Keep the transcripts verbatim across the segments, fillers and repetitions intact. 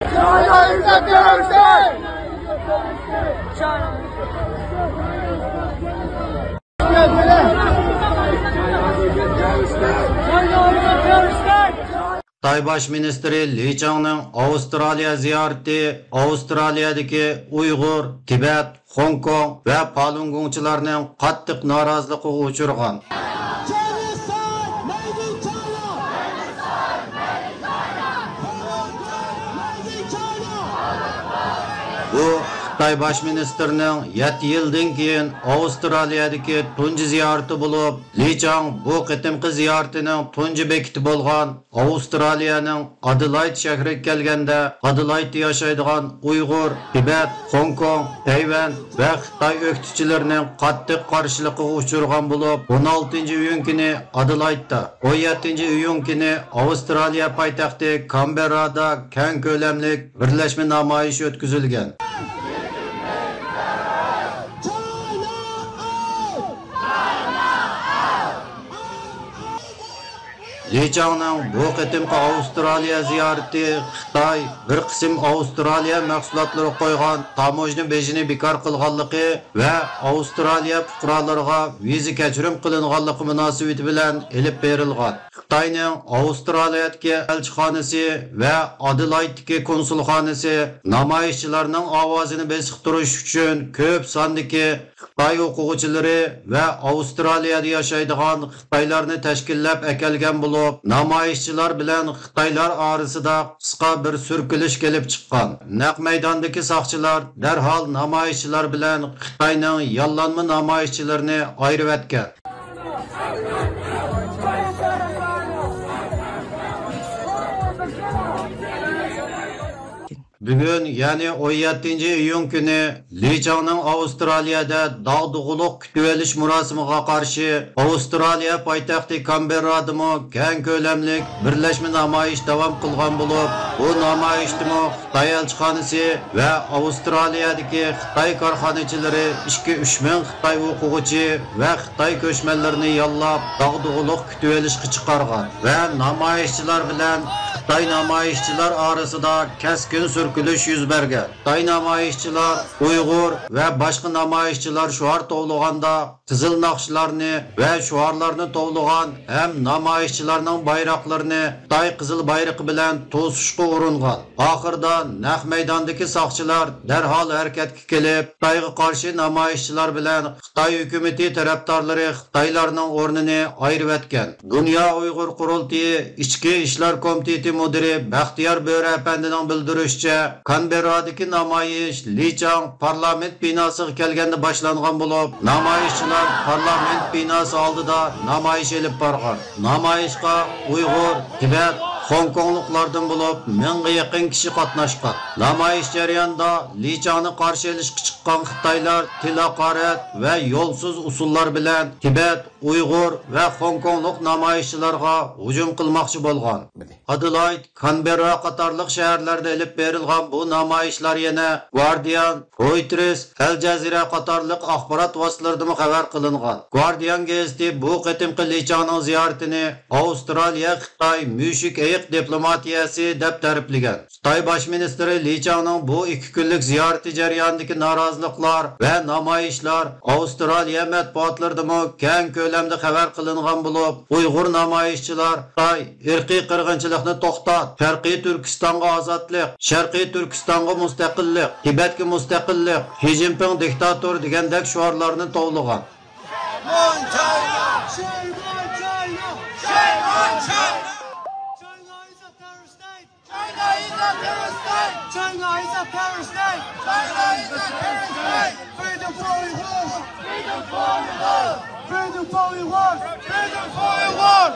China is a terrorist state! China is a terrorist state! خىتاي باش مىنىستىرى لى چاڭنىڭ ئاۋسترالىيە زىيارىتى ئاۋسترالىيەدىكى ئۇيغۇر، تىبەت، خوڭكوڭ ۋە پالۇنگوڭچىلارنىڭ قاتتىق نارازىلىقىغا ئۇچرىغان. بۇ خىتاي باش مىنىستىرىنىڭ يەتتە يىلدىن كېيىن ئاۋسترالىيەدىكى تۇنجى زىيارىتى بولۇپ، لى چاڭ بۇ قېتىمقى زىيارىتىنىڭ تۇنجى بېكىتى بولغان ئاۋسترالىيەنىڭ ئادېلايد شەھىرىگە كەلگەندە، ئادېلايدتا ياشايدىغان ئۇيغۇر، تىبەت، خوڭكوڭ، تەيۋەن ۋە خىتاي ئۆكتىچىلىرىنىڭ قاتتىق قارشىلىقىغا ئۇچرىغان بولۇپ، ئون ئالتىنچى ئىيۇن كۈنى ئادېلايدتا، ئون يەتتىنچى ئىيۇن كۈنى ئاۋسترالىيە پايتەختى كانبېررادا كەڭ كۆلەملىك بىرلەشمە نامايىش ئۆتكۈزۈلگەن. لى چاڭنىڭ بۇ قېتىمقى ئاۋسترالىيە زىيارىتى خىتاي بىر قىسىم ئاۋسترالىيە مەھسۇلاتلىرىغا قويغان تاموژنا بېجىنى بىكار قىلغانلىقى ۋە ئاۋسترالىيە پۇقرالىرىغا ۋىزا كەچۈرۈم قىلىنغانلىقى مۇناسىۋىتى بىلەن ئېلىپ بېرىلغان. خىتاينىڭ ئاۋسترالىيەدىكى ئەلچىخانىسى ۋە ئادېلايدتىكى كونسۇلخانىسى نامايىشچىلارنىڭ ئاۋازىنى بېسىقتۇرۇش ئۈچۈن كۆپ ساندىكى خىتاي ئوقۇغۇچىلىرى ۋە ئاۋسترالىيەدە ياشايدىغان خىتايلارنى تەشكىللەپ ئەكەلگەن بولۇپ، نامايىشچىلار بىلەن خىتايلار ئارىسىدا قىسقا بىر سۈركىلىش كېلىپ چىققان. نەق مەيداندىكى ساقچىلار دەرھال نامايىشچىلار بىلەن خىتاينىڭ ياللانما نامايىشچىلىرىنى ئايرىۋەتكەن. بۈگۈن، يەنى ئون يەتتىنچى ئىيۇن كۈنى لى چاڭنىڭ ئاۋسترالىيەدە داغدۇغىلىق كۈتۈۋېلىش مۇراسىمىغا قارشى، ئاۋسترالىيە پايتەختى كانبېررادىمۇ كەڭ كۆلەملىك بىرلەشمە نامايىش داۋام قىلغان بولۇپ، بۇ نامايىشتىمۇ خىتاي ئەلچىخانىسى ۋە ئاۋسترالىيەدىكى خىتاي كارخانىچىلىرى ئىككى، ئۈچ مىڭ خىتاي ئوقۇغۇچى ۋە خىتاي كۆچمەنلىرىنى ياللاپ، داغدۇغىلىق كۈتۈۋېلىشقا چىقارغان ۋە نامايىشچىلار بىلەن خىتاي نامايىشچىلار ئارىسىدا كەسكىن سۈركىلىش يۈز بەرگەن. خىتاي نامايىشچىلار، ئۇيغۇر ۋە باشقا نامايىشچىلار شوئار توۋلىغاندا، قىزىل ناخشىلارنى ۋە شوئارلارنى توۋلىغان ھەم نامايىشچىلارنىڭ بايراقلىرىنى خىتاي قىزىل بايرىقى بىلەن توسۇشقا ئۇرۇنغان. ئاخىرىدا نەق مەيداندىكى ساقچىلار دەرھال ھەرىكەتكە كېلىپ، خىتايغا قارشى نامايىشچىلار بىلەن خىتاي ھۆكۈمىتى تەرەپدارلىرى خىتايلارنىڭ ئورنىنى ئايرىۋەتكەن. دۇنيا ئۇيغۇر قۇرۇلتىيى ئىچكى ئىشلار كومىتېتى مۇدىرى بەختىيار بۆرە ئەپەندىنىڭ بىلدۈرۈشىچە، كانبېررادىكى نامايىش لى چاڭ پارلامېنت بىناسىغا كەلگەندە باشلانغان بولۇپ، نامايىشچىلار پارلامېنت بىناسى ئالدىدا نامايىش ئېلىپ بارغان. نامايىشقا ئۇيغۇر، تىبەت، خوڭكوڭلۇقلاردىن بولۇپ مىڭغا يېقىن كىشى قاتناشقان. نامايىش جەريانىدا لى چاڭنى قارشى ئېلىشقا چىققان خىتايلار تىل ھاقارەت ۋە يولسىز ئۇسۇللار بىلەن تىبەت، ئۇيغۇر ۋە خوڭكوڭلۇق نامايىشچىلارغا ھۇجۇم قىلماقچى بولغان. ئادېلايد، كانبېررا قاتارلىق شەھەرلەردە ئېلىپ بېرىلغان بۇ نامايىشلار يەنە گۇاردىيان، رويتېرس، ئەل جەزىرە قاتارلىق ئاخبارات ۋاسىتىلىرىدىمۇ خەۋەر قىلىنغان. گۇاردىيان گېزىتى بۇ قېتىمقى لى چاڭنىڭ زىيارىتىنى ئاۋسترالىيە-خىتاي مۈشۈك ئېيىق دىپلوماتىيەسى دەپ تەرىپلىگەن. خىتاي باش مىنىستىرى لى چاڭنىڭ بۇ ئىككى كۈنلۈك زىيارىتى جەريانىدىكى نارازىلىقلار ۋە نامايىشلار ئاۋسترالىيە مەتبۇئاتلىرىدىمۇ كەڭ كۆلەمدە خەۋەر قىلىنغان بولۇپ، ئۇيغۇر نامايىشچىلار خىتاي ئىرقىي قىرغىنچىلىقنى توختات، شەرقىي تۈركىستانغا ئازادلىق، شەرقىي تۈركىستانغا مۇستەقىللىق، تىبەتكە مۇستەقىللىق، شى جىنپىڭ دىكتاتور دېگەندەك شوئارلارنى توۋلىغان. Shame on China! Shame on China! Shame on China! China is a terrorist state! China is a terrorist state! China is a terrorist state! China is a terrorist state! Freedom for Uyghurs! Freedom for Uyghurs! Freedom for Uyghurs! Freedom for Uyghurs!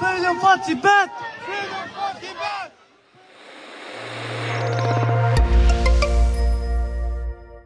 Freedom for Tibet! Freedom for Tibet!